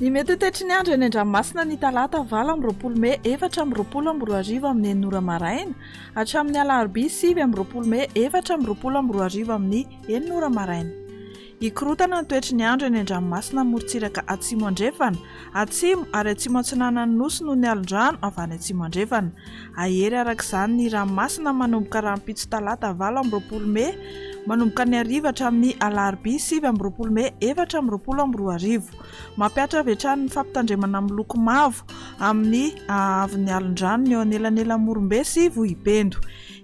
Ny mety ho toetry ny andro eny an-dranomasina ny talata 28 mey 2024 amin'ny enina ora maraina hatramin'ny alarobia 29 mey 2024 amin'ny enina ora maraina. Hikorontana ny toetry ny andro eny an-dranomasina amorontsiraka atsimo andrefana, atsimo ary atsimo atsinanan'ny Nosy noho ny alon-drano avy any atsimo andrefana. Hahery araka izany ny ranomasina manomboka rahampitso talata 28 mey manomboka ny hariva hatramin'ny alarobia 29 mey 2024. Mampihatra avy hatrany ny fampitandremana miloko mavo amin'ny haavon'ny alon-drano ny eo anelanelan'i Morombe sy Vohipendo.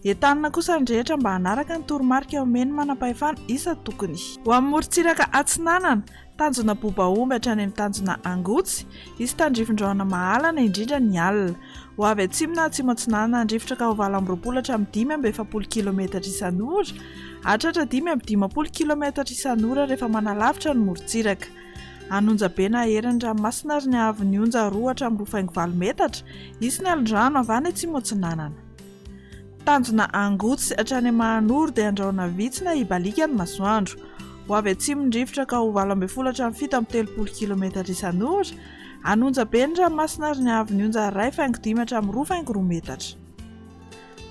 Entanina kosa ny rehetra mba hanaraka ny toromarika omen'ny manampahefana isan-tokony. Ho amin'ny morontsiraka atsinanana, tanjona Bobaomby hatrany amin'ny tanjona Angotsy, hisy tandrifin-drahona mahalana indrindra ny alina. Ho avy atsimo na atsimo atsinanana ny rivotra ka ho 28 hatramin'ny 45 kilometatra isan'ora, hahatratra 55 kilometatra isan'ora rehefa manalavitra ny morontsiraka. An'Onjabe na herin'ny ranomasina ary ny haavon'ny onja 2 hatramin'ny 2,8 metatra, hisy ny alon-drano avy any atsimo atsinanana. Tanjona Angotsy hatrany Mahanoro dia andrahona vitsy na hibaliaka ny masoandro. Ho avy atsimo ny rivotra ka ho 18 hatramin'ny 37 kilometatra isan'ora. Hanonja be ny ranomasina ary ny haavon'ny onja 1,5 hatramin'ny 2,2 metatra.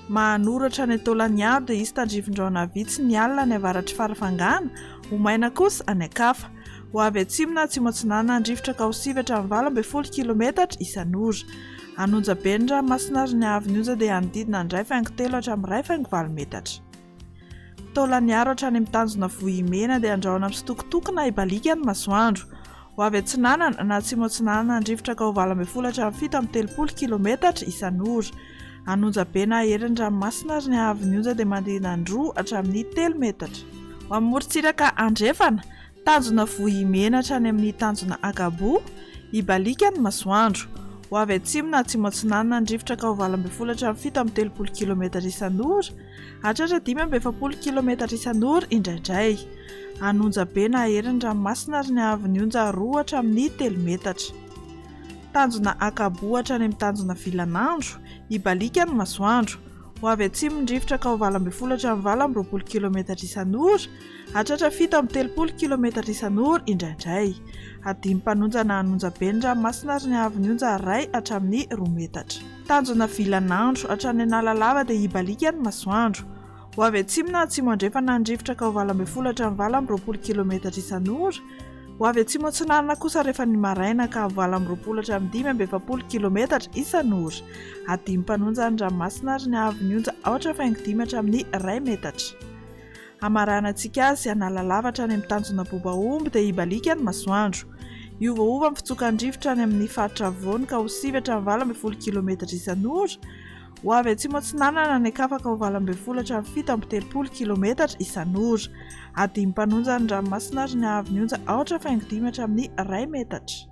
Mahanoro hatrany Taolagnaro dia hisy tandrifin-drahona vitsy ny alina any avaratr'i Farafangana, ho maina kosa any an-kafa. Ho avy atsimo na atsimo atsinanana ny rivotra ka ho 9 hatramin'ny 18 kilometatra isan'ora. Hanonja be ny ranomasina ary ny haavon'ny onja dia hanodidina ny 1,3 hatramin'ny 1,8 metatra. Taolaniaro hatrany amin'ny tanjona Vohimena dia andrahona misitokotoko na hibaliaka ny masoandro. Ho avy atsinanana na atsimo atsinanana ny rivotra ka ho 18 hatramin'ny 37 kilometatra isan'ora. Hanonja be na hahery ny ranomasina ary ny haavon'ny onja dia manodidina ny 2 hatramin'ny 3 metatra. Ho amin'ny morontsiraka andrefana, Tanjona Vohimena hatrany amin'ny tanjona Agaboa, hibaliaka ny masoandro. Ho avy atsimo na atsimo atsinanana ny rivotra ka ho 18 hatramin'ny 37 kilometatra isan'ora, hahatratra 45 kilometatra isan'ora indraindray. Hanonja be na hahery ny ranomasina ary ny haavon'ny onja 2 hatramin'ny 3 metatra. Tanjona Akaboa hatrany amin'ny tanjona Vilanandro, hibaliaka ny masoandro. Ho avy atsimo ny rivotra ka ho 18 hatramin'ny 28 kilometatra isan'ora, hahatratra 37 kilometatra isan'ora indraindray. Hadino mpanonja na hanonja be ny ranomasina ary ny haavon'ny onja iray hatramin'ny roa metatra. Tanjona vilan'andro, hatrany Analalava dia hibaliaka ny masoandro. Ho avy atsimo na atsimo andrefana ny rivotra ka ho 18 hatramin'ny 28 kilometatra isan'ora. Ho avy atsimo atsinanana kosa rehefa ny maraina ka 28 hatramin'ny 45 kilometatra isan'ora. Hadino mpanonja ny ranomasina ary ny haavon'ny onja aotra faingo dimy hatramin'ny iray metatra. Hamaranantsika azy Analalava hatrany amin'ny tanjona Bobaomby dia hibaliaka ny masoandro. Hiovaova ny fitsokan'ny rivotra any amin'ny faritra afovoany ka ho 9 hatramin'ny 18 kilometatra isan'ora. Ho avy atsimo atsinanana any an-kafa ka ho 18 hatramin'ny 37 kilometatra isan'ora. Hadino mpanonja ny ranomasina ary ny haavon'ny onja aotra faingo dimy hatramin'ny iray metatra.